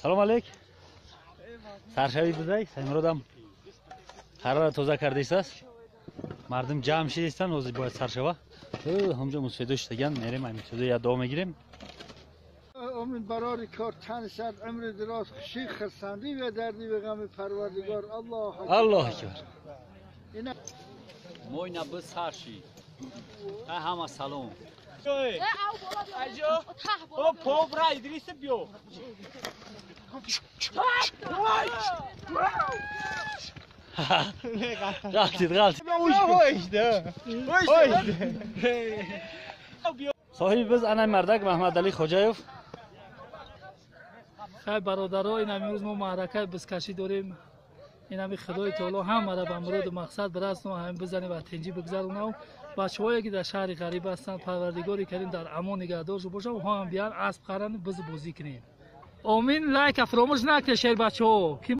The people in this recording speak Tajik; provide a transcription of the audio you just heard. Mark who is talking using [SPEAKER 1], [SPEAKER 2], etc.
[SPEAKER 1] Салом алейк. Саршави бизай, Саймуродам қарора тоза кардааст. Мардум ҷамъ шидистанд, ҳозир бояд сар шава. Ҳамҷо мусоидо шидаган, мерем, ай мусоидо як дуо мегирем.
[SPEAKER 2] Омин барори кор, тан сад, умри дароз, хушӣ, хурсандӣ ва дардӣ ва ғами Парвардигор. Аллоҳ
[SPEAKER 1] Аллоҳ акбар. Мойна бис сар шид. Ҳама салом.
[SPEAKER 3] О, побра, Идриса биё.
[SPEAKER 1] Ғалтид, ғалтид. Соҳиби биз анай мардак Маҳмадалӣ Хоҷаев.
[SPEAKER 4] Хай бародаро, ин имрӯз мо маъракаи бизкашӣ дорем. Ин ҳами Худои таоло ҳамаро ба муроду мақсад бирасонад, ҳамин бизанем ва тинҷӣ бигзаронав. Бачаҳое ки дар шаҳри ғариб ҳастанд, Парвардигори Карим дар амон нигаҳдоршон бошад, онҳо ҳам биён асп харанд, биз бозӣ кунем. Омин. Лайка фаромӯш накунед, шербачаҳо.